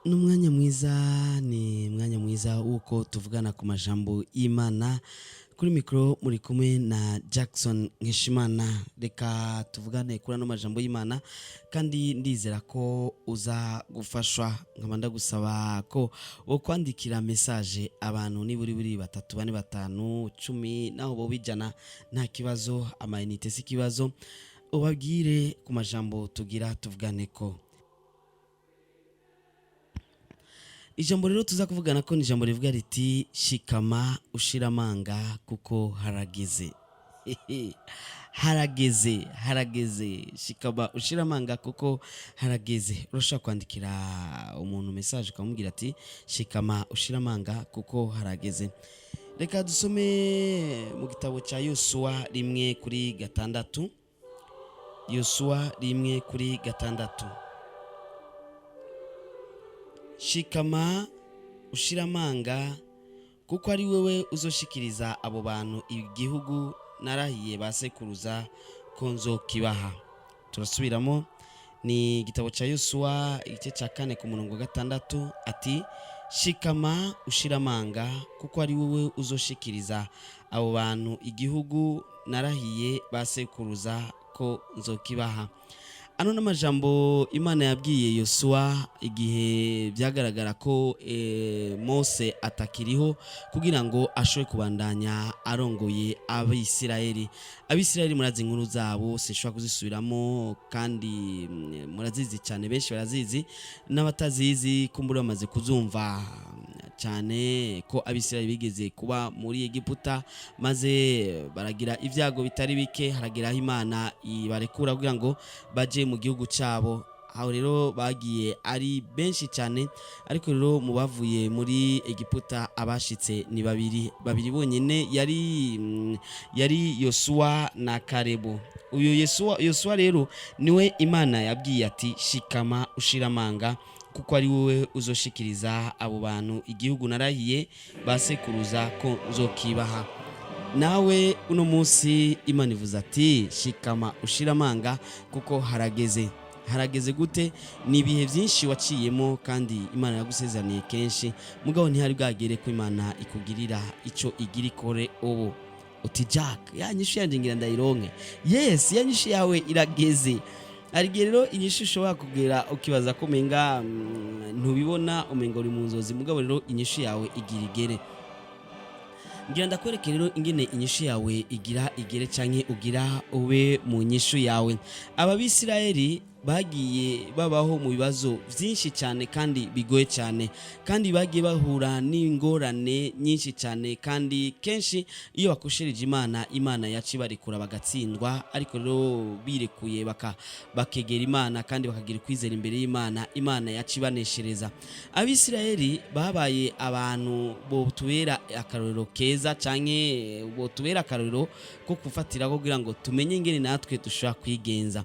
Ni umwanya mwiza, ni umwanya mwiza w'uko tuvugana ku majambo y'Imana. Kuri mikoro muri kumwe na Jackson Nkeshimana. Reka tuvugane kuri ano majambo y'Imana, kandi ndizera ko uza gufashwa. Nkaba ndagusaba ko wo kwandikira message abantu niburi buri batatu, bane, batanu, 10, naho bo bijana nta kibazo, amayinite si ikibazo, ubabwire ku majambo tugira tuvugane ko. Ijambo rero tuza kuvugana ko ni ijambo rivuga riti: "Shikama ushira amanga kuko harageze." Harageze, harageze. Shikama ushira amanga kuko harageze. Urashobora kwandikira umuntu message ukamubwira ati: "Shikama ushira amanga kuko harageze." Reka dusome mu gitabo cya Yosuwa 1:6. Yosuwa 1:6. Shikama ushira amanga kuko ari wewe uzoshikiriza abo bantu igihugu narahiye ba sekuruza ko nzokibaha. Turasubiramo, ni igitabo cya Yosuwa igice cya 4 ku murongo wa 6, ati: "Shikama ushira amanga kuko ari wowe uzoshikiriza abo bantu igihugu narahiye ba sekuruza ko nzokibaha." Ano n'amajambo Imana yabwiye Yosuwa igihe byagaragara ko Mose atakiriho kugira ngo ashobore kubandanya arongoye Abisirayeli. Abisirayeli murazi inkuru zabo, sinshobora kuzisubiramo, kandi murazizi cyane, benshi barazizi n'abatazizi kumbura bamaze kuzumva cyane ko Abisirayeli bigeze kuba muri Egiputa, maze baragira ibyago bitari bike, haragira aho Imana ibarekura kugira ngo baje mu gihugu cyabo. Aho rero bagiye ari benshi cyane, ariko rero mu bavuye muri Egiputa abashitse ni babiri, babiri bonyine, yari Yosuwa na Karebu. Uyu Yosuwa rero niwe Imana yabwiye ati: "Shikama ushira amanga kuko ari wowe uzoshikiriza abo bantu igihugu narahiye basekuruza ko nzokibaha." Nawe uno munsi Imana ivuze ati: "Shikama ushira amanga kuko harageze." Harageze gute? Ni ibihe byinshi waciyemo kandi Imana yagusezeraniye kenshi, mugabo ntihari bwagere ko Imana ikugirira icyo igira ikore. Ubu uti: "Jack, ya nyishu yanjye ngira ndayironke." Yes, ya nyishu yawe irageze. Hari igihe rero inyishu ushobora kugera ukibaza ko umenga ntubibona, umenga uri mu nzozi, mugabo rero inyishu yawe igira igere. Ngira ndakwereke rero ingene inyishu yawe igira igere canke ugira ube mu nyishu yawe. Aba Bisirayeli bagiye babaho mu bibazo byinshi cyane kandi bigoye cyane, kandi bagiye bahura n'ingorane nyinshi cyane, kandi kenshi iyo bakoshereje Imana, Imana yaca ibarekura bagatsindwa. Ariko rero birekuye bakegera Imana kandi bakagira ukwizera imbere y'Imana, Imana yaca ibaneshereza. Abisirayeli babaye abantu botubera akarorero keza canke botubera akarorero ko gufatiraho kugira ngo tumenye ingene natwe dushobora kwigenza.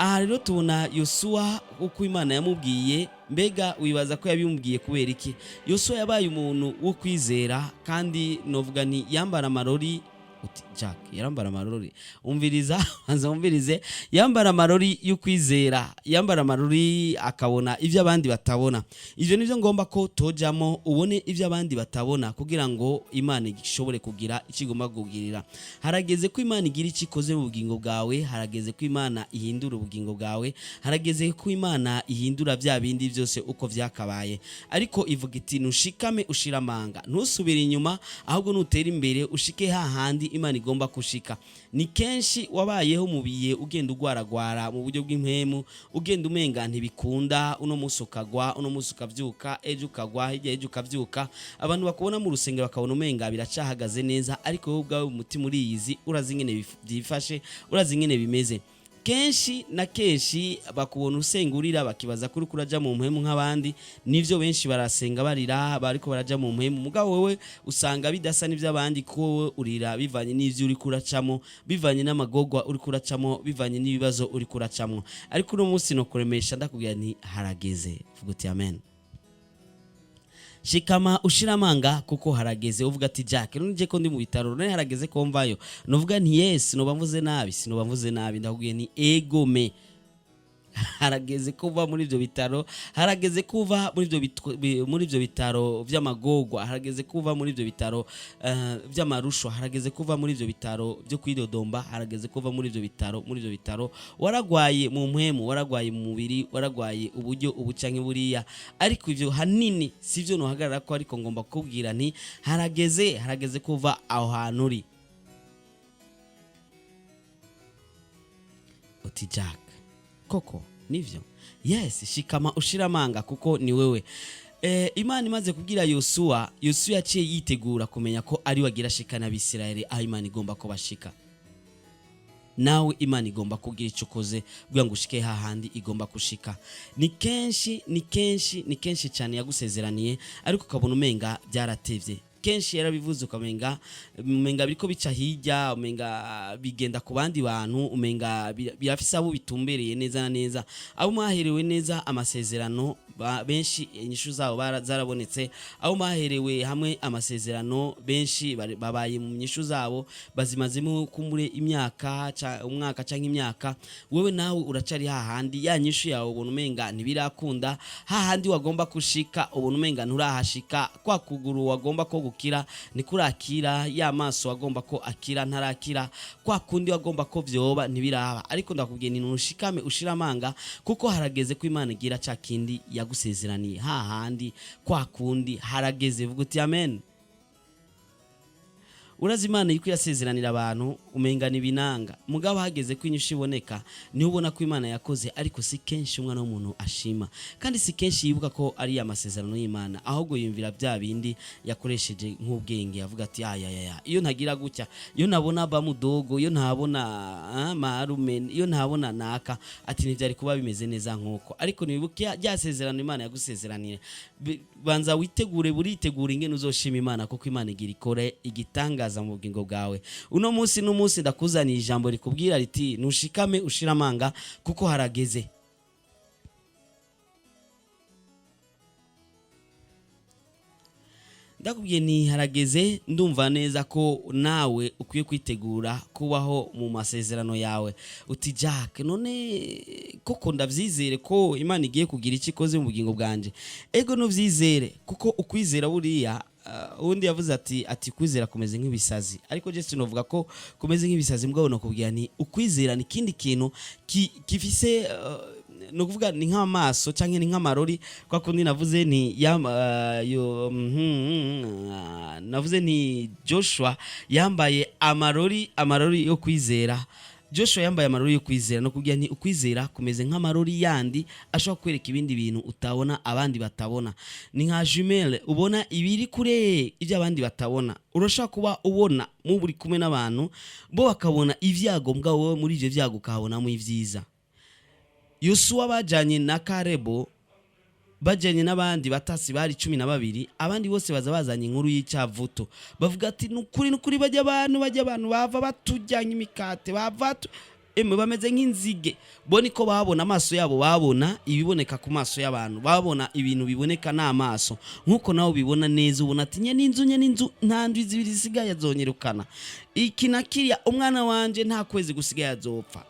Aha rero tubona Yosuwa uko Imana yamubwiye. Mbega wibaza ko yabimubwiye kubera iki? Yosuwa yabaye umuntu wo kwizera, kandi novuga nti yambara amarori. Uti: "Jack, yarambara amarori?" Umviriza, banza wumvirize. Yambara amarori y'ukwizera, yambara amarori akabona ibyo abandi batabona. Ibyo nibyo ngomba ko tojamo, ubone ibyo abandi batabona kugira ngo Imana ishobore kugira icyo igomba kugirira. Harageze ko Imana igira icyo ikoze mu bugingo bwawe, harageze ko Imana ihindura ubugingo bwawe, harageze ko Imana ihindura bya bindi byose uko byakabaye. Ariko ivuga iti: "Nushikame ushira amanga, ntusubire inyuma, ahubwo nutera imbere ushike hahandi Imana igomba kushika." Ni kenshi wabayeho mu bihe ugenda ugwaragwara mu buryo bw'impemu, ugenda umenga ntibikunda, uno munsi ukagwa, uno munsi ukavyuka, ejo ukagwa, hirya ejo ukavyuka. Abantu bakubona mu rusengero bakabona umenga biracahagaze neza, ariko wowe ubwawe umutima uriyizi, urazi ingene vyifashe, urazi ingene bimeze. Kenshi na kenshi bakubona usenga urira, bakibaza ko uriko uraja mu mpemu nk'abandi. Nivyo, benshi barasenga barira bariko baraja mu mpemu, mugabo wewe usanga bidasa n'ivy'abandi, kuko wowe urira bivanye n'ivyo uriko uracamo, bivanye n'amagorwa uriko uracamo, bivanye n'ibibazo uriko uracamo. Ariko uno munsi no kuremesha ndakubwira nti: "Harageze." Vuga uti: "Amen." Shikama ushira amanga kuko harageze. Uvuga ati: "Jack, none je ko ndi mu bitaro, none harageze ko mvayo?" Novuga nti: "Yes." Noba mvuze nabi, sinoba mvuze nabi. Ndakubwiye ni egome. Harageze kuva muri ibyo bitaro, harageze kuva muri ibyo bitaro by'amagorwa, harageze kuva muri ibyo bitaro by'amarushwa, harageze kuva muri ibyo bitaro byo kwidodomba, harageze kuva muri ibyo bitaro, muri ibyo bitaro waragwaye mu mpwemu, waragwaye mu mubiri, waragwaye uburyo ubu canke buriya. Ariko ibyo hanini sivyo nohagarara ko, ariko ngomba kukubwira nti harageze, harageze kuva aho hantu uri. Uti Jack, koko nivyo? Yes, shikama ushira amanga kuko ni wewe. Imana imaze kubwira Yosuwa, Yosuwa yaciye yitegura kumenya ko ari we agira ashikana Abisirayeli aho Imana igomba ko bashika. Nawe Imana igomba kugira icyo ukoze kugira ngo ushike hahandi igomba gushika. Ni kenshi, ni kenshi, ni kenshi cyane yagusezeraniye, ariko ukabona umenga byaratevye. Kenshi yarabivuze, ukamenga umenga biriko bica hirya, umenga bigenda ku bandi bantu, umenga birafise abo bitumbereye neza na neza, abo mwaherewe neza amasezerano benshi inyishu zabo zarabonetse, abo mwaherewe hamwe amasezerano benshi babaye mu nyishu zabo bazimazemo kumbure imyaka umwaka canke imyaka. Wewe nawe uracari hahandi, ya nyishu yawe ubona umenga ntibirakunda, hahandi wagomba kushika ubona umenga nturahashika, kwa kuguru wagomba ko gukira nikurakira, ya maso wagomba ko akira ntarakira, kwa kundi wagomba ko vyoba ntibiraba. Ariko ndakubwiye nti ntushikame ushira amanga, kuko harageze ko Imana igira ca kindi yagusezeraniye hahandi kwa kundi harageze. Vuga uti amen. Urazi Imana yuko irasezeranira abantu umenga ni binanga, mugabo hageze ko inyishu iboneka niho ubona ko Imana yakoze. Ariko si kenshi umwana w'umuntu ashima, kandi si kenshi yibuka ko ari ya masezerano y'Imana, ahubwo yumvira bya bindi yakoresheje nk'ubwenge, avuga ati ayayaya, iyo ntagira gutya, iyo ntabona bamudogo, iyo ntabona marume, iyo ntabona naka, ati ntibyari kuba bimeze neza nk'uko. Ariko niwibuke rya sezerano Imana yagusezeranira. Banza witegure, buritegura ingene uzoshima Imana, kuko Imana igira ikore igitangaza mu bugingo bwawe. Uno munsi n'umunsi ndakuzaniye ijambo rikubwira riti nushikame ushira amanga kuko harageze. Ndakubwiye nti harageze. Ndumva neza ko nawe ukwiye kwitegura kubaho mu masezerano yawe. Uti Jack, none koko ndavyizere ko Imana igiye kugira icyo ikoze mu bugingo bwanje? Ego, nuvyizere, kuko ukwizera buriya, uwundi yavuze ati kwizera kumeze nk'ibisazi, ariko je sinovuga ko kumeze nk'ibisazi, mugabo nokubwira nti ukwizera ni ikindi kintu gifise, ni ukuvuga ni nk'amaso cyangwa ni nk'amarori. Kwa kundi navuze ni ya, yo, navuze ni Joshua yambaye amarori, amarori yo kwizera. Joshua yambaye amarori yo kwizera. No kugira nti ukwizera kumeze nk'amarori yandi ashobora kwereka ibindi bintu utabona, abandi batabona. Ni nka jumelle, ubona ibiri kure, ibyo abandi batabona. Urashobora kuba ubona mu buri kumwe n'abantu, bo bakabona ibyago, mbwa wowe muri ibyo byago ukahabonamo ibyiza. Yosuwa bajanye na Karebo, bajanye n'abandi batasi bari 12, abandi bose baza bazanye inkuru y'icyavuto, bavuga ati nukuri, nukuri bajya abantu bava batujyanye imikate, bava emwe bameze nk'inzige. Bo niko babona, amaso yabo babona ibiboneka ku maso y'abantu, babona ibintu biboneka n'amaso nk'uko nawe ubibona neza. Ubona ati nye n'inzu, nye n'inzu, nta ndwi zibiri zisigaye azonyirukana, iki na kiriya, umwana wanje nta kwezi gusigaye azopfa,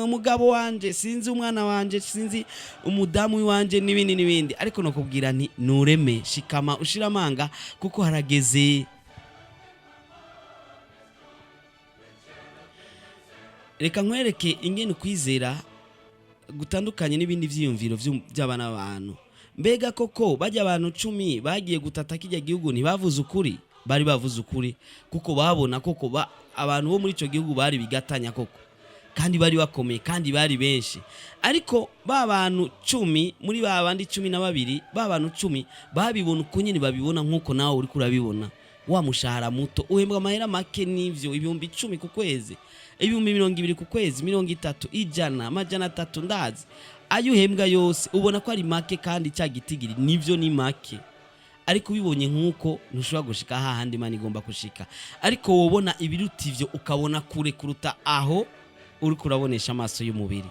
umugabo wanje sinzi, umwana wanje sinzi, umudamu wanje, n'ibindi n'ibindi. Ariko nokubwira nti nureme, shikama ushira amanga kuko harageze. Reka nkwereke ingene ukwizera gutandukanye n'ibindi vyiyumviro by'abana b'abantu. Mbega koko bajya abantu 10 bagiye gutata kijya gihugu ntibavuze ukuri? Bari bavuze ukuri, kuko babona koko abantu bo muri ico gihugu bari bigatanya koko, kandi bari bakomeye, kandi bari benshi. Ariko ba bantu 10 muri ba bandi 12, ba bantu 10 babibona uko nyene babibona, nk'uko nawe uriko urabibona. Wa mushahara muto, uhembwa amahera make n'ivyo, 10,000 ku kwezi, 20,000 ku kwezi, 30, 100, 300, ndazi ayo uhembwa yose ubona ko ari make, kandi cya gitigiri nivyo ni make. Ariko ubibonye nk'uko ntushobora gushika hahandi Imana igomba gushika, ariko wobona ibiruta ivyo, ukabona kure kuruta aho uriko urabonesha amaso y'umubiri.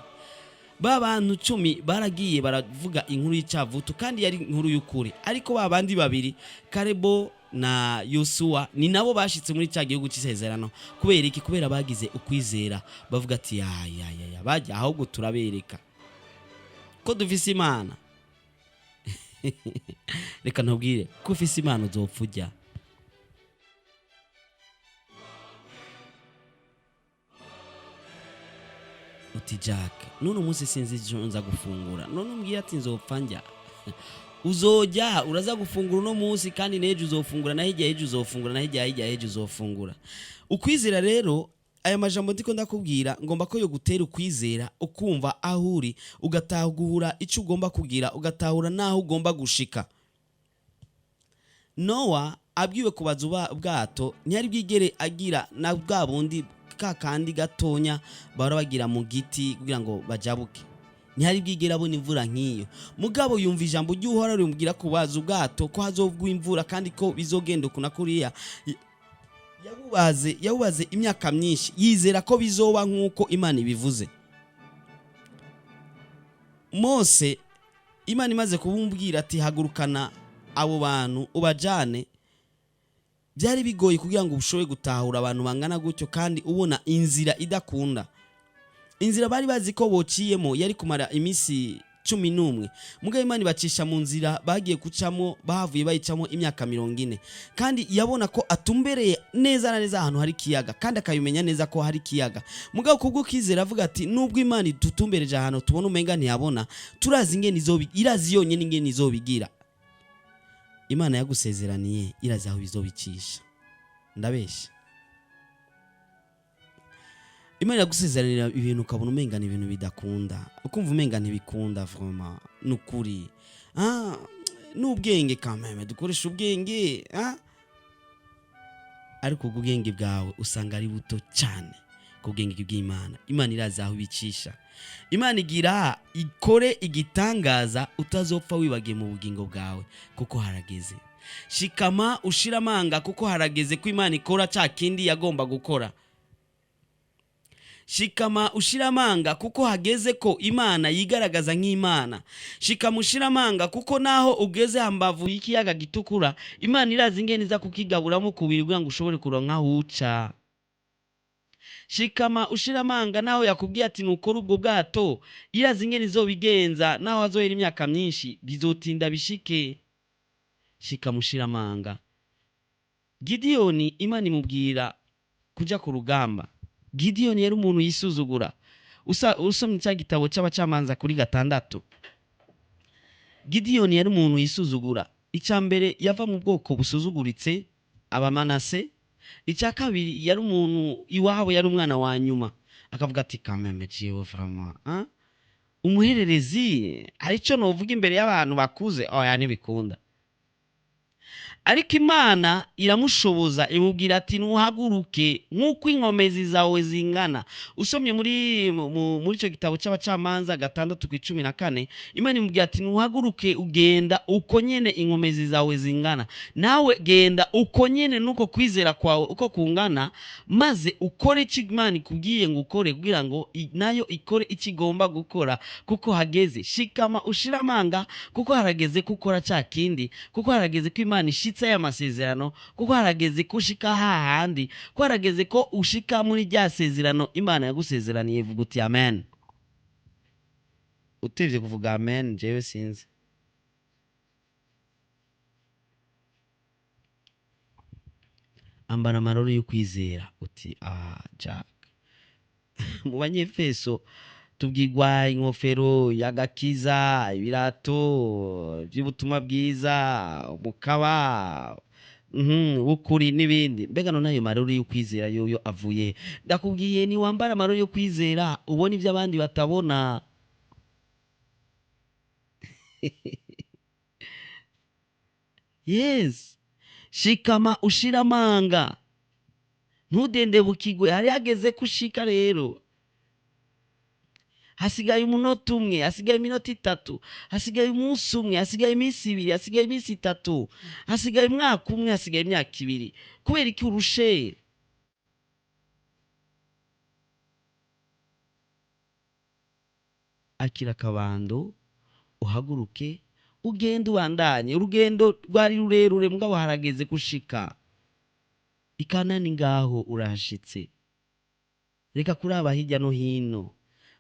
Ba bantu 10 baragiye baravuga inkuru y'icyavutu, kandi yari inkuru y'ukuri. Ariko ba bandi babiri, Karebo na Yosuwa, ni nabo bashitse muri cya gihugu cy'isezerano. Kubera iki? Kubera bagize ukwizera, bavuga ati ya ya ya ya, bajya ahubwo turabereka. Ko dufise Imana. Reka ntubwire ko ufise Imana uzopfa ujya. Uti Jack, none umunsi sinzi icyo nza gufungura, none umbwiye ati nzopfa njya. Uzojya, uraza gufungura uno munsi, kandi n'ejo uzofungura, na hirya y'ejo uzofungura, na hirya hirya y'ejo uzofungura. Ukwizera rero, aya majambo ndiko ndakubwira, ngomba ko yo gutera ukwizera, ukumva aho uri, ugatahura icyo ugomba kugira, ugatahura n'aho ugomba gushika. Nowa abwiwe kubaza ubwato, ntiyari bwigere agira na bwa bundi ka kandi gatonya bahora bagira mu giti kugira ngo bajabuke. Ntihari bwigere abona imvura nk'iyo. Mugabo yumva ijambo ry'Uhoraho rimubwira kubaza ubwato, ko hazogwa imvura kandi ko bizogenda uku na kuriya. Yabubaze imyaka myinshi, yizera ko bizoba nk'uko Imana ibivuze. Mose, Imana imaze kumubwira ati hagurukana abo bantu ubajane, byari bigoye kugira ngo ushobore gutahura abantu bangana gutyo kandi ubona inzira idakunda. Inzira bari bazi ko bociyemo yari kumara iminsi 11, mugabo Imana ibacisha mu nzira bagiye gucamo, bahavuye bayicamo imyaka 40. Kandi yabona ko atumbereye neza na neza ahantu hari ikiyaga, kandi akabimenya neza ko hari ikiyaga. Mugabo kubwo kwizera avuga ati nubwo Imana idutumbereje ahantu tubona umenga ntiyabona, turazi ingene izobi, irazi yonyine ingene izobigira. Imana yagusezeraniye irazi aho bizobicisha. Ndabesha? Imana iragusezeranira ibintu ukabona umenga ni ibintu bidakunda, ukumva umenga ntibikunda. Vraiment, nukuri, n'ubwenge quand même, dukoresha ubwenge, ariko ubwo ubwenge bwawe usanga ari buto cyane ku bwenge bw'Imana. Imana irazi aho ibicisha. Imana igira ikore igitangaza utazopfa wibagiye mu bugingo bwawe, kuko harageze. Shikama ushira amanga, kuko harageze ko Imana ikora cya kindi yagomba gukora. Shikama ushira amanga, kuko hageze ko Imana yigaragaza nk'Imana. Shikama ushira amanga, kuko naho ugeze hambavu y'ikiyaga gitukura, Imana irazi ingene iza kukigaburamo kubiri kugira ngo ushobore kuronka aho uca. Shikama ushira amanga, naho yakubwiye ati nukora ubwo bwato, irazi ingene izobigenza. Naho hazohera imyaka myinshi, bizotinda bishike. Shikama ushira amanga. Gidiyoni, Imana imubwira kuja ku rugamba. Gidiyoni yari umuntu yisuzugura. Usomye cya gitabo cy'Abacamanza kuri 6, Gidiyoni yari umuntu yisuzugura. Icya mbere, yava mu bwoko busuzuguritse, Abamanase. Icya kabiri, yari umuntu iwabo yari umwana wa nyuma, akavuga ati quand même jewe vraiment, hein? Umuhererezi, hari icyo novuga imbere y'abantu bakuze? Oya, ntibikunda. Ariko Imana iramushoboza, imubwira ati ntuhaguruke nk'uko inkomezi zawe zingana. Usomye muri icyo gitabo cy'Abacamanza 6:14, Imana imubwira ati ntuhaguruke, ugenda uko nyene inkomezi zawe zingana. Nawe genda uko nyene nuko kwizera kwawe uko kungana, maze ukore icyo Imana ikubwiye ngo ukore, kugira ngo nayo ikore icyo igomba gukora, kuko hageze. Shikama ushira amanga, kuko harageze ko ukora cya kindi, kuko harageze ko Imana ishitse aya masezerano, kuko harageze ko ushika hahandi, ko harageze ko ushika muri rya sezerano Imana yagusezeraniye. Vuga uti amen. Utevye kuvuga amen, jewe sinzi. Ambara amarori y'ukwizera. Uti Jack, mu Banyefeso tubwirwa inkofero y'agakiza, ibirato by'ubutumwa bwiza, umukaba w'ukuri n'ibindi. Mbega none ayo marori y'ukwizera yoyo avuye? Ndakubwiye, niwambara amarori yo kwizera ubona ibyo abandi batabona. Yes, shikama ushira amanga, ntudendebukigwe. Hari hageze ko ushika rero. Hasigaye umunota umwe, hasigaye iminota 3, hasigaye umunsi umwe, hasigaye iminsi 2, hasigaye iminsi 3, hasigaye umwaka umwe, hasigaye imyaka 2. Kubera iki urushe? Akira akabando, uhaguruke, ugende, ubandanye urugendo. Rwari rurerure, mugabo harageze gushika Ikanani. Ngaho urahashitse, reka kuraba hirya no hino.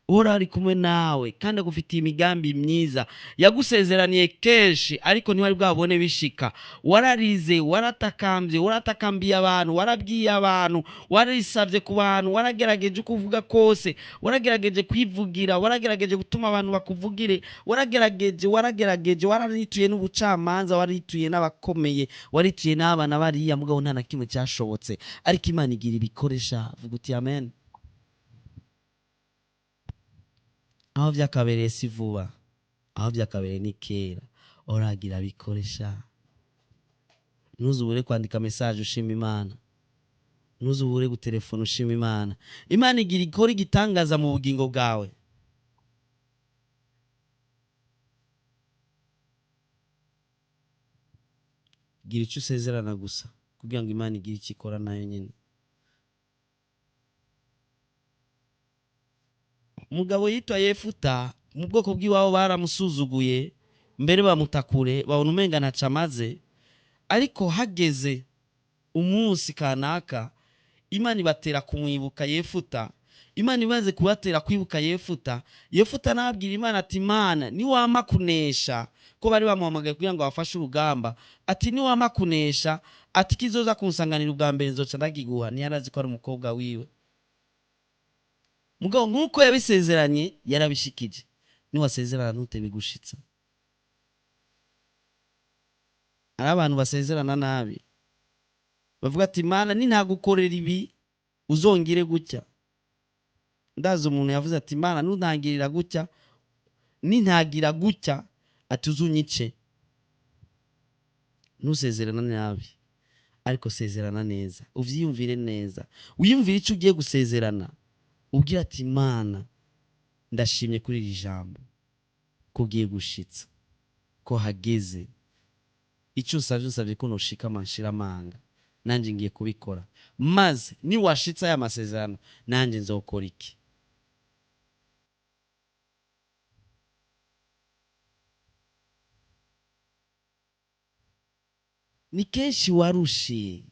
Uhoraho ari kumwe nawe kandi agufitiye imigambi myiza. Yagusezeraniye kenshi ariko ntiwari bwabone bishika. Wararize, waratakambye, waratakambiye abantu, warabwiye abantu, warisabye ku bantu, waragerageje uko uvuga kose, waragerageje kwivugira, waragerageje gutuma abantu bakuvugire, waragerageje, waragerageje, wararituye n'ubucamanza, warituye n'abakomeye, warituye n'aba na bariya, mugabo nta na kimwe cyashobotse. Ariko Imana igira ibikoresha. Vuga uti amen. Aho byakabereye si vuba, aho byakabereye ni kera. Oragira bikoresha. Ntuzubure kwandika message ushima Imana, ntuzubure gutelefona ushima Imana. Imana igira ikora igitangaza mu bugingo bwawe. Gira icyo usezerana gusa kugira ngo Imana igire icyo ikora nayo nyine. Umugabo yitwa Yefuta, mu bwoko bw'iwabo baramusuzuguye, mbere bamutakure, babona umenga ntaco amaze. Ariko hageze umunsi kanaka, Imana ibatera kumwibuka Yefuta. Imana imaze kubatera kwibuka Yefuta, Yefuta nabwira Imana ati Imana niwampa kunesha, ko bari bamuhamagaye kugira ngo abafashe urugamba, ati niwampa kunesha, ati kizoza kunsanganira ubwa mbere nzoca ndagiguha. Ntiyarazi ko ari umukobwa wiwe. Mugabo nk'uko yabisezeranye yarabishikije. Niwasezerana ntutebe gushitsa. Hari abantu basezerana nabi, bavuga ati Mana nintagukorera ibi uzongere gutya. Ndazi umuntu yavuze ati Mana nuntangirira gutya, nintagira gutya, ati uzunyice. Ntusezerana nabi, ariko sezerana neza, uvyiyumvire neza, wiyumvire icyo ugiye gusezerana, ubwira ati Mana ndashimye kuri iri jambo ko ugiye gushitsa, ko hageze. Icyo usabye usabye ko noshikama nshira amanga, nanjye ngiye kubikora, maze niwashitsa aya masezerano nanjye nzokora iki. Ni kenshi warushe,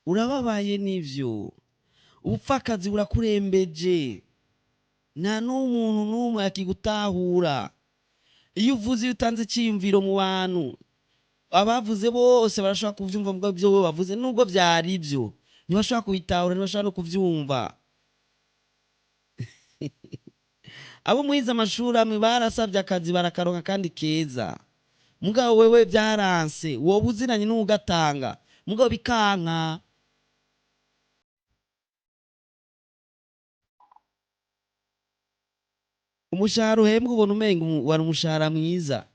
urababaye n'ivyo, ubupfakazi burakurembeje, nta n'umuntu n'umwe akigutahura. Iyo uvuze, iyo utanze icyiyumviro mu bantu, abavuze bose barashobora kuvyumva, mugabo ibyo wowe bavuze nubwo byari ibyo ntibashobora kubitahura, ntibashobora no kuvyumva. Abo muhize amashuri amwe barasabye akazi barakaronka kandi keza, mugabo wewe byaranse, wowe uzinanye n'ugatanga mugabo bikanka. Umushahara uhembwa ubona umenga wari umushahara mwiza,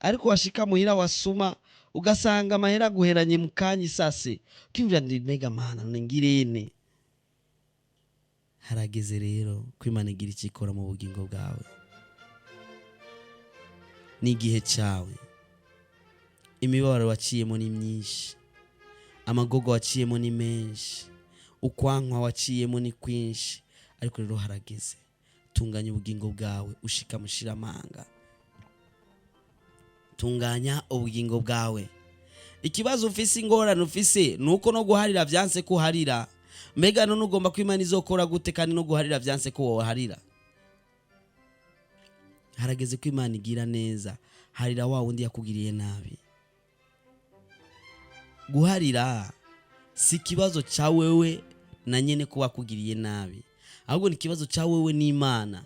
ariko washika muhira wasuma ugasanga amahera aguheranye mu kanya isase, ukiyumvira ndi mbega Mana none ngirene. Harageze rero ko Imana igira icyo ikora mu bugingo bwawe. Ni igihe cyawe. Imibabaro waciyemo ni myinshi, amagogo waciyemo ni menshi, ukwankwa waciyemo ni kwinshi, ariko rero harageze. Tunganya ubugingo bwawe, ushika mushira amanga. Tunganya ubugingo bwawe. Ikibazo ufise, ingorane ufise, nuko no guharira vyanse ko uharira. Mbega none ugomba ko Imana izokora gute kandi no guharira vyanse ko woharira? Harageze ko Imana igira neza. Harira wa wundi yakugiriye nabi. Guharira si ikibazo ca wewe na nyene ko wakugiriye nabi, ahubwo ni ikibazo ca wewe n'Imana.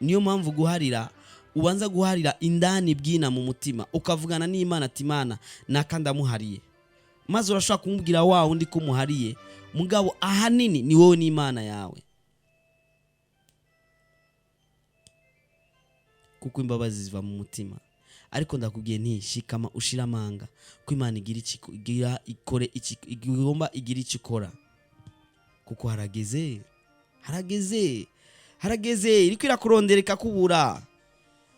Niyo mpamvu guharira ubanza guharira indani bwina mu mutima, ukavugana n'Imana ati Imana naka ndamuhariye, maze urashobora kumubwira wa wundi ko umuhariye, mugabo ahanini ni wowe n'Imana yawe, kuko imbabazi ziva mu mutima. Ariko ndakubwiye nti shikama ushira amanga ko Imana igira iki, igira ikore iki, igomba igira icyo ikora, kuko harageze, harageze, harageze. Iriko irakurondera ikakubura.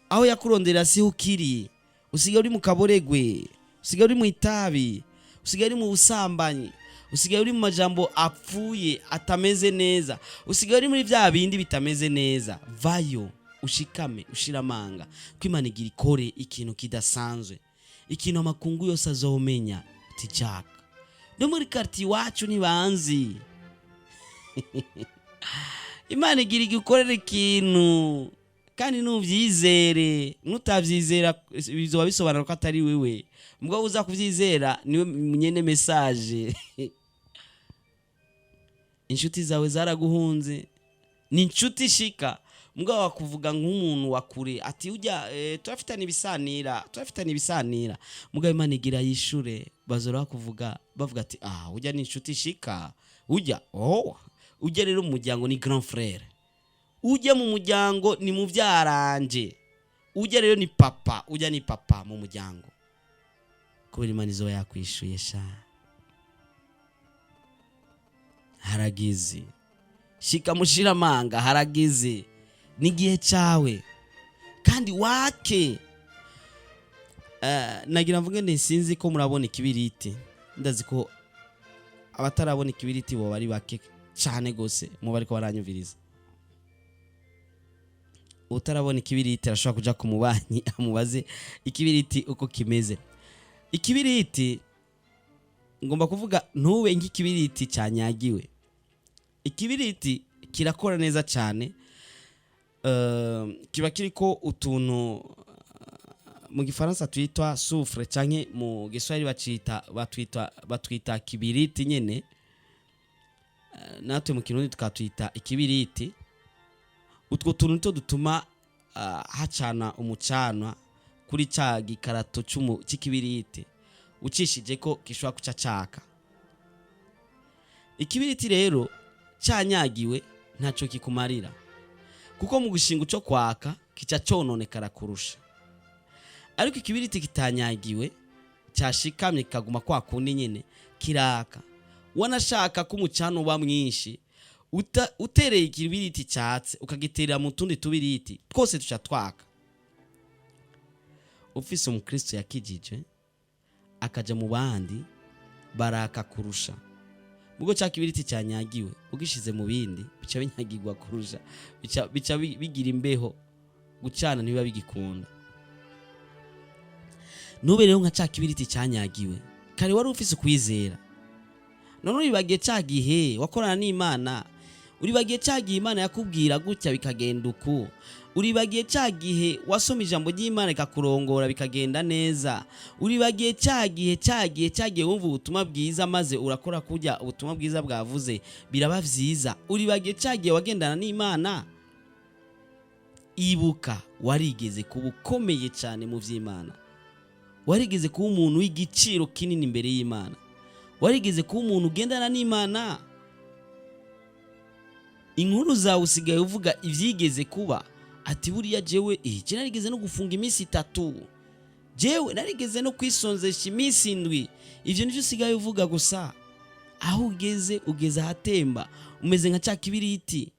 Aho yakurondera siho ukiri. Usigaye uri mu kaboregwe, usigaye uri mu itabi, usigaye uri mu busambanyi, usigaye uri mu majambo apfuye atameze neza, usigaye uri muri bya bindi bitameze neza. Vayo, ushikame ushira amanga ko Imana igira ikore ikintu kidasanzwe, ikintu amakungu yose azomenya uti Jack no muri quartier iwacu ntibanzi. Imana igira igukorera ikintu kandi nubyizere. Nutabyizera bizoba bisobanura ko atari wewe. Mugabo uza kubyizera niwe nyene message. Inshuti zawe zaraguhunze, ni inshuti shika, mugabo wakuvuga nk'umuntu wa kure ati ujya turafitanye ibisanira, turafitanye ibisanira. Mugabo Imana igira yishure, bazora bakuvuga bavuga ati: "Ah, ujya ni inshuti shika, ujya, oh, ujya rero mu muryango ni grand frère, ujya mu muryango ni muvyaranje, ujya rero ni papa, ujya ni papa mu muryango." Kubera Imana izoba yakwishuye sha. Haragize, shika mushiramanga, haragize, n'igihe cyawe kandi wake. Nagira mvuge nti sinzi ko murabona ikibiriti. Ndazi ko abatarabona ikibiriti bo bari bake cyane gose mu bariko baranyumviriza. Utarabona ikibiriti arashobora kuja ku mubanyi amubaze ikibiriti uko kimeze. Ikibiriti, ngomba kuvuga, ntube nk'ikibiriti cyanyagiwe. Ikibiriti kirakora neza cyane. Kiba kiriko utuntu mu gifaransa twitwa soufre, canke mu giswahili bacita batwita kibiriti nyene. Natwe mu kirundi tukatwita ikibiriti. Utwo tuntu nitwo dutuma hacana umucanwa kuri ca gikarato c'ikibiriti. Ucishije ko gishobora kuca caka. Ikibiriti rero canyagiwe ntaco kikumarira, kuko mu gushinga uco kwaka kica cononekara kurusha. Ariko ikibiriti kitanyagiwe, cyashikamye kikaguma kwa kundi nyene, kiraka. Wanashaka ko umucano uba mwinshi, utereye ikibiriti cyatse ukagiterera mu tundi tubiriti twose tuca twaka. Ufise umukristo yakijije akaja mu bandi, baraka kurusha. Mugo cya kibiriti cyanyagiwe ugishize mu bindi bica binyagirwa kurusha, bica bigira imbeho, gucana ntibiba bigikunda. Nube rero nka cya kibiriti cyanyagiwe. Kare wari ufise ukwizera, none uribagiye cya gihe wakorana n'Imana, uribagiye cya gihe Imana yakubwira gutya bikagenda uku, uribagiye cya gihe wasoma ijambo ry'Imana ikakurongora bikagenda neza, uribagiye cya gihe, cya gihe, cya gihe wumva ubutumwa bwiza maze urakora kurya ubutumwa bwiza bwavuze biraba vyiza, uribagiye cya gihe wagendana n'Imana. Ibuka warigeze kuba ukomeye cyane mu vy'Imana, warigeze kuba umuntu w'igiciro kinini imbere y'Imana, warigeze kuba umuntu ugendana n'Imana. Inkuru zawe usigaye uvuga ivyigeze kuba, ati buriya jewe je narigeze no gufunga iminsi 3, jewe narigeze no kwisonzesha iminsi 7. Ivyo nivyo usigaye uvuga gusa. Aho ugeze, ugeze ahatemba, umeze nka ca kibiriti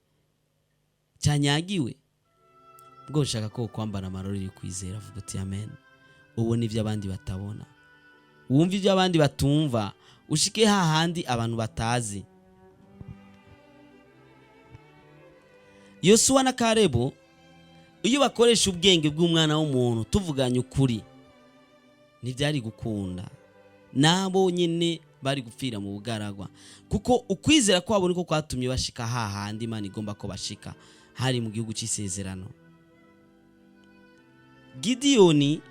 cyanyagiwe. Ubwo ushaka ko kwambara amarori yo kwizera, avuga uti amen. Ubona ibyo abandi batabona, wumva ibyo abandi batumva, ushike hahandi abantu batazi. Yosuwa na Karebu iyo bakoresha ubwenge bw'umwana w'umuntu, tuvuganye ukuri, ntibyari gukunda, nabo nyine bari gupfira mu bugaragwa, kuko ukwizera kwabo niko kwatumye bashika hahandi Imana igomba ko bashika, hari mu gihugu cy'isezerano. Gidiyoni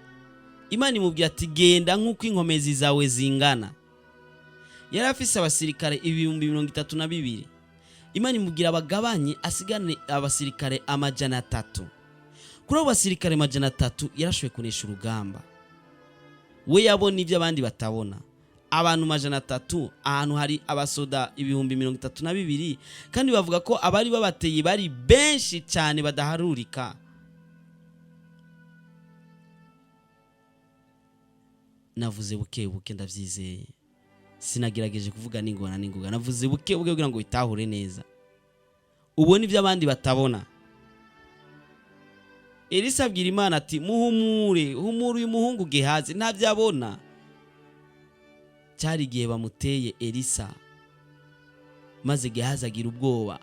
Imana imubwira ati genda nk'uko inkomezi zawe zingana. Yari afise abasirikare 32,000. Imana imubwira abagabanye asigane abasirikare 300. Kuri abo basirikare 300 yarashoboye kunesha urugamba. We yabona ibyo abandi batabona. Abantu 300 ahantu hari abasoda 32,000, kandi bavuga ko abari babateye bari benshi cyane badaharurika. Navuze buke buke, ndabyizeye, sinagerageje kuvuga n'ingona n'ingoga, navuze buke buke kugira ngo witahure neza, ubone ibyo abandi batabona. Elisa abwira Imana ati muhumure, humure uyu muhungu Gehazi ntabyo abona. Cyari igihe bamuteye Elisa, maze Gehazi agira ubwoba.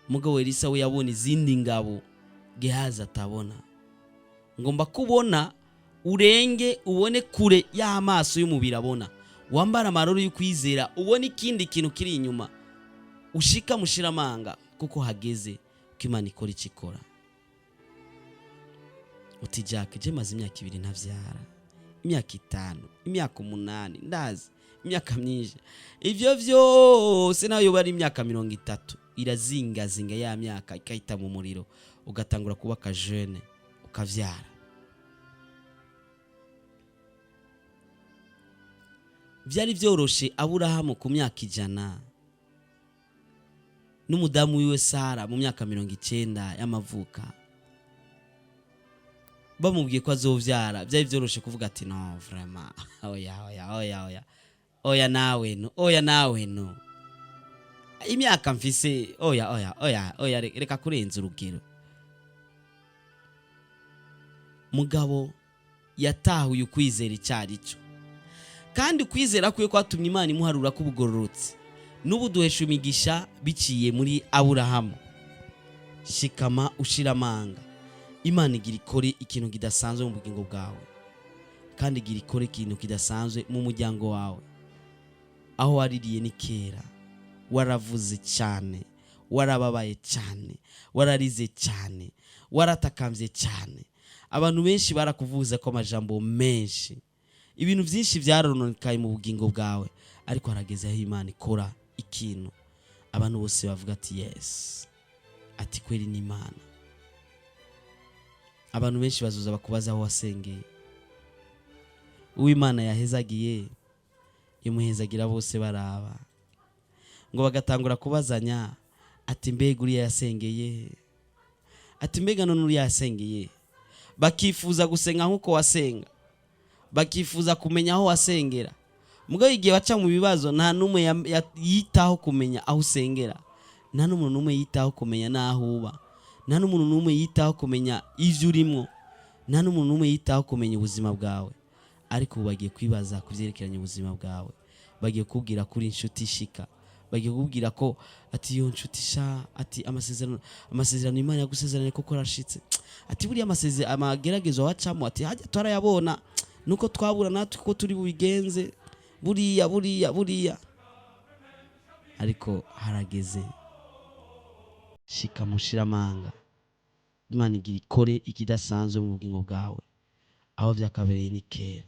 Mugabo Elisa we yabona izindi ngabo Gehazi atabona. Ngomba kubona urenge, ubone kure y'amaso y'umubiri abona, wambara amarori y'ukwizera, ubone ikindi kintu kiri inyuma. Ushika mushiramanga kuko hageze ko Imana ikora icyo ikora. Uti Jack, je maze imyaka 2 ntavyara, imyaka 5, imyaka 8, ndazi imyaka myinshi. Ivyo vyose nayo yoba ari imyaka 30, irazingazinga ya myaka ikahita mu muriro, ugatangura kuba akajene ukavyara. Vyari vyoroshe Aburahamu ku myaka 100 n'umudamu wiwe Sara mu myaka 90 y'amavuka, bamubwiye ko azovyara. Byari vyoroshe kuvuga ati no vraiment, oya oya oya oya oya, nawe no, oya nawe no, imyaka mfise, oya oya oya oya, reka kurenza urugero. Mugabo yatahuye ukwizera icyari cyo, kandi ukwizera kwe kwatumye Imana imuharura k'ubugororotsi. N'ubu duhesha imigisha biciye muri Aburahamu. Shikama ushira amanga, Imana igira ikore ikintu kidasanzwe mu bugingo bwawe, kandi igira ikore ikintu kidasanzwe mu muryango wawe. Aho waririye ni kera, waravuze cyane, warababaye cyane, wararize cyane, waratakambye cyane. Abantu benshi barakuvuza ko amajambo menshi, ibintu byinshi byarononekaye mu bugingo bwawe, ariko harageze aho Imana ikora ikintu abantu bose bavuga ati yes, ati kweri ni Imana. Abantu benshi bazoza bakubaza aho wasengeye. Uwimana yahezagiye imuhezagira bose baraba, ngo bagatangura kubazanya ati mbega uriya yasengeye, ati mbega none uriya yasengeye. Bakifuza gusenga nk'uko wasenga, bakifuza kumenya aho wasengera. Mugabo igihe baca mu bibazo, nta n'umwe yitaho kumenya aho usengera, nta n'umuntu n'umwe yitaho kumenya n'aho uba, nta n'umuntu n'umwe yitaho kumenya ivyo urimwo, nta n'umuntu n'umwe yitaho kumenya ubuzima bwawe. Ariko ubu bagiye kwibaza ku vyerekeranye ubuzima bwawe, bagiye kubwira kuri inshuti ishika, bagiye kubwira ko ati yo nshuti sha, ati amasezerano Imana yagusezeranye koko arashitse, ati buriya amageragezo wacamo, ati hajya twarayabona nuko twabura natwe ko turi bubigenze, buriya buriya buriya. Ariko harageze, shika mushiramanga, Imana igira ikore ikidasanzwe mu bugingo bwawe, aho vyakabereye ni kera.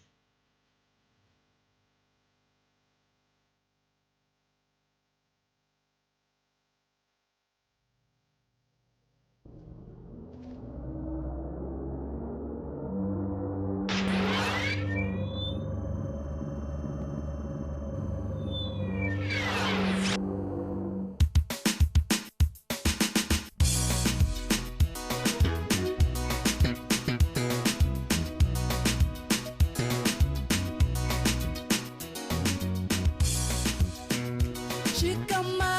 Shikama,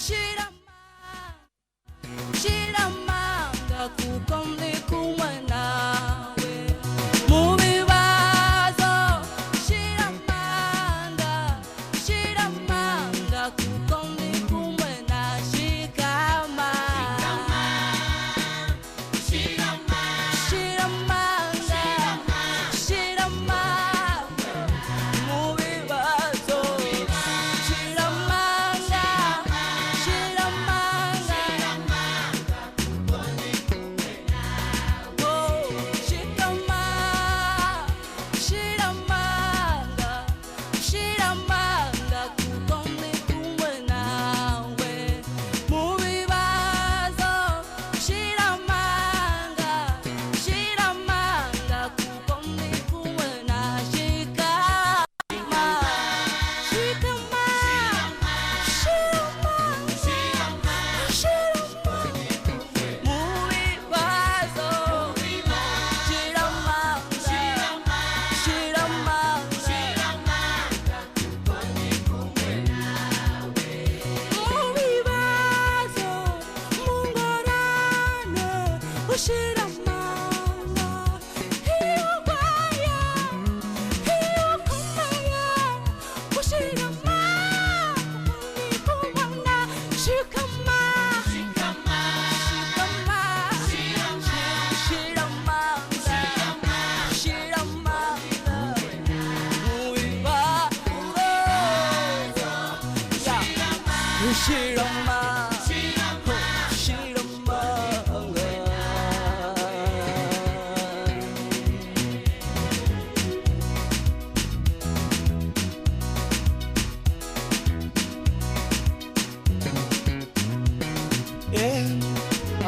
shirama, shiramanga kuko ndi kumwe nawe mu bibazo. Shiramanga, shiramanga kuko ndi kumwe na shikama. Shiramanga, shiramanga mu bibazo.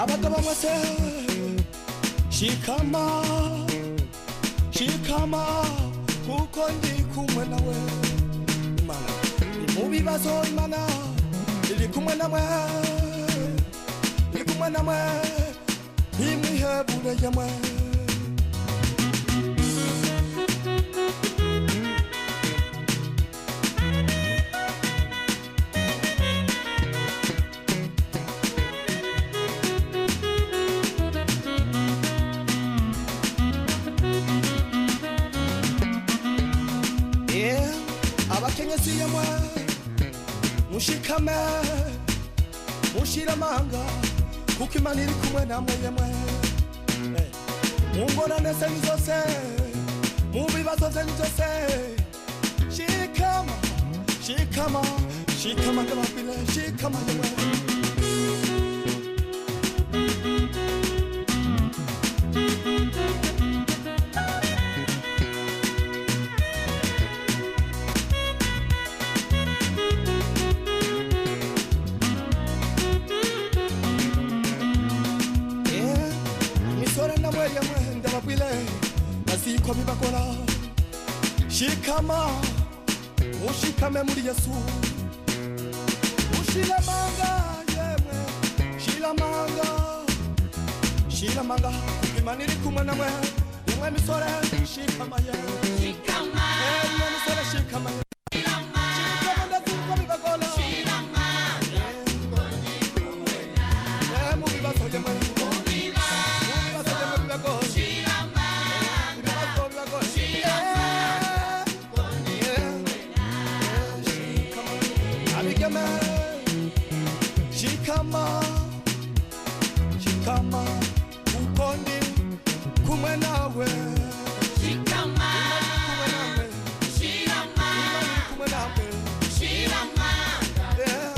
Abagabo mwese, shikama, shikama, kuko ndi kumwe nawe. Imana iri mu bibazo, Imana iri kumwe namwe, iri kumwe namwe, ntimwihebure yemwe. Yeah, abakenyezi yemwe, mushikame, mushire amanga, kuko Imana iri kumwe namwe yemwe. Mu ngorane zanyu zose, mu bibazo byanyu byose, shikama, shikama, shikama, ndababwire, shikama yemwe. Yeah, misore namwe yemwe, ndababwire, baziko bibakora. Shikama, mushikame muri Yesu, mushire amanga yemwe, shira amanga, shira amanga, kuko Imana iri kumwe namwe yemwe. Misore, shikama yemwe. Yemwe misore, shikama yemwe. Shikama, ndaziko bibakora. Yeah, mu bibazo yemwe, mu bibazo yemwe bibagora. Ibibazo bibagora. Yeah. Yeah. Shikama. Abigeme, shikama, shikama, kuko ndi kumwe nawe. Shikama, Kumwe nawe. shirama, Imana iri kumwe nawe. shirama. Yeah.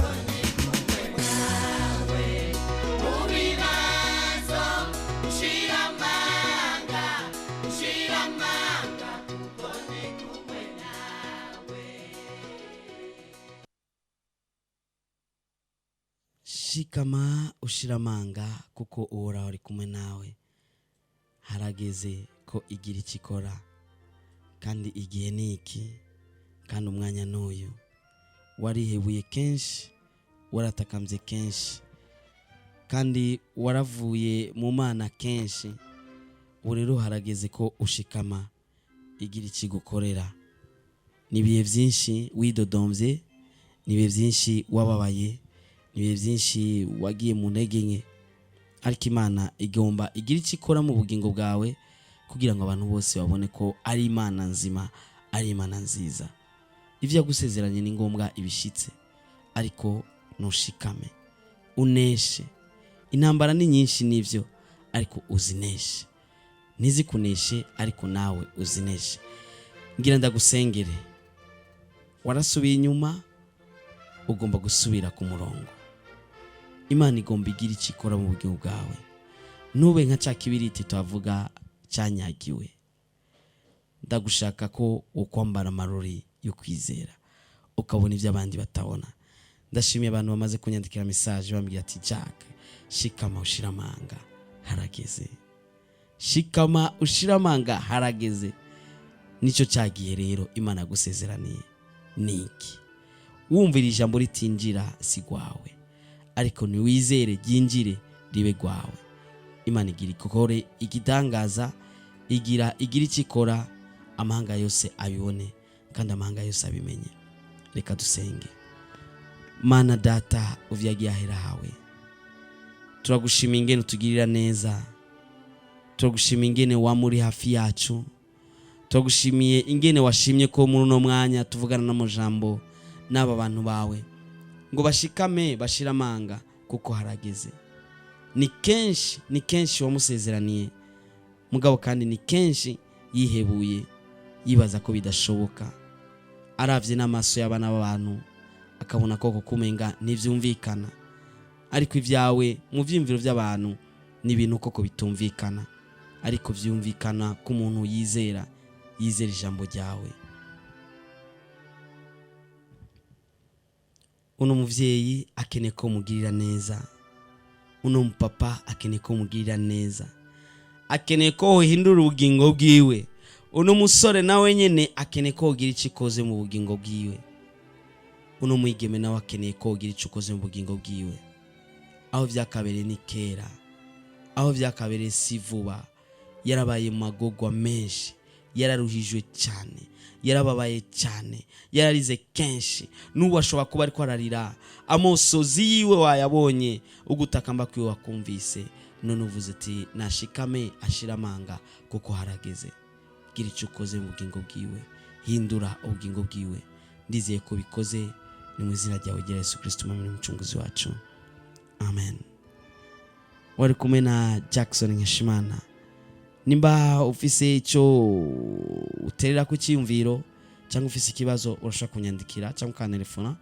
Mubibazo, shiramanga, shiramanga, kuko ndi kumwe nawe. Shikama ushira amanga, kuko Uhoraho ari kumwe nawe. Harageze ko igira icyo ikora, kandi igihe ni iki, kandi umwanya n'uyu. Warihebuye kenshi, waratakambye kenshi, kandi waravuye mu Mana kenshi. Ubu rero harageze ko ushikama, igira ikigukorera. Ni ibihe byinshi widodombye, ni ibihe byinshi wababaye, ni ibihe byinshi wagiye mu ntege nke, ariko Imana igomba igira icyo ikora mu bugingo bwawe, kugira ngo abantu bose babone ko ari Imana nzima, ari Imana nziza. Ibyo yagusezeranye ni ngombwa ibishyitse, ariko ntushikame uneshe. Intambara ni nyinshi nibyo, ariko uzineshe. Ntizikuneshe, ariko nawe uzineshe. Ngira ndagusengere. Warasubiye inyuma, ugomba gusubira ku murongo. Imana igomba igira icyo ikora mu bugingo bwawe. Ntube nka cya kibiriti tuhavuga cyanyagiwe. Ndagushaka ko ukwambara amarori yo kwizera, ukabona ibyo abandi batabona. Ndashimiye abantu bamaze kunyandikira message bambwira ati: "Jack, shikama ushira amanga, harageze. Shikama ushira amanga, harageze." Nicyo cyagiye rero Imana yagusezeraniye ni iki? Wumvira ijambo ritinjira, si rwawe, ariko niwizere ryinjire ribe rwawe. Imana igira ikore igitangaza, igira icyo ikora, amahanga yose abibone kandi amahanga yose abimenye. Reka dusenge. Mana Data uvyagiye ahera hawe, turagushima ingene utugirira neza, turagushima ingene wama uri hafi yacu, turagushimiye ingene washimye ko muri uno mwanya tuvugana n'amajambo n'aba bantu bawe ngo bashikame bashire amanga, kuko harageze. Ni kenshi, ni kenshi wamusezeraniye mugabo, kandi ni kenshi yihebuye, yibaza ko bidashoboka. Aravye n'amaso y'abana b'abantu akabona koko kumenga ntivyumvikana, ariko ibyawe mu vyiyumviro by'abantu ni ibintu koko bitumvikana, ariko vyumvikana ko umuntu yizera, yizera ijambo ryawe. Uno muvyeyi akeneye ko mugirira neza. Uno mupapa akeneye ko umugirira neza, akeneye ko uhindura ubugingo bwiwe. Uno musore nawe nyene akeneye ko ugira icyo ikoze mu bugingo bwiwe. Uno mwigeme nawe akeneye ko ugira icyo ukoze mu bugingo bwiwe. Aho vyakabereye ni kera, aho vyakabereye si vuba. Yarabaye mu magogwa menshi, yararuhijwe cyane, yarababaye cyane, yararize kenshi. N'ubu ashobora kuba ariko ararira. Amosozi yiwe wayabonye, ugutakamba kwiwe wakumvise. None uvuze ati: "Nashikame ashira amanga kuko harageze." Gira icyo ukoze mu bugingo bwiwe, hindura ubugingo bwiwe. Ndizeye ko bikoze. Ni mu izina ryawe rya Yesu Kristo, Umwami n'Umucunguzi wacu, amen. Wari kumwe na Jackson Nkeshimana. Nimba ufise icyo uterera ku cyiyumviro cyangwa ufise ikibazo, urashobora kunyandikira cyangwa ukantelefona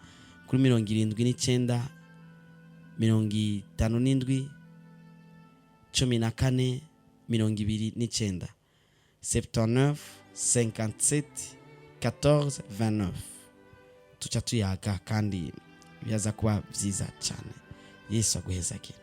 kuri 79 57 14 29, 79 57 14 29. Tuca tuyaga kandi biraza kuba byiza cyane. Yesu aguhezagire.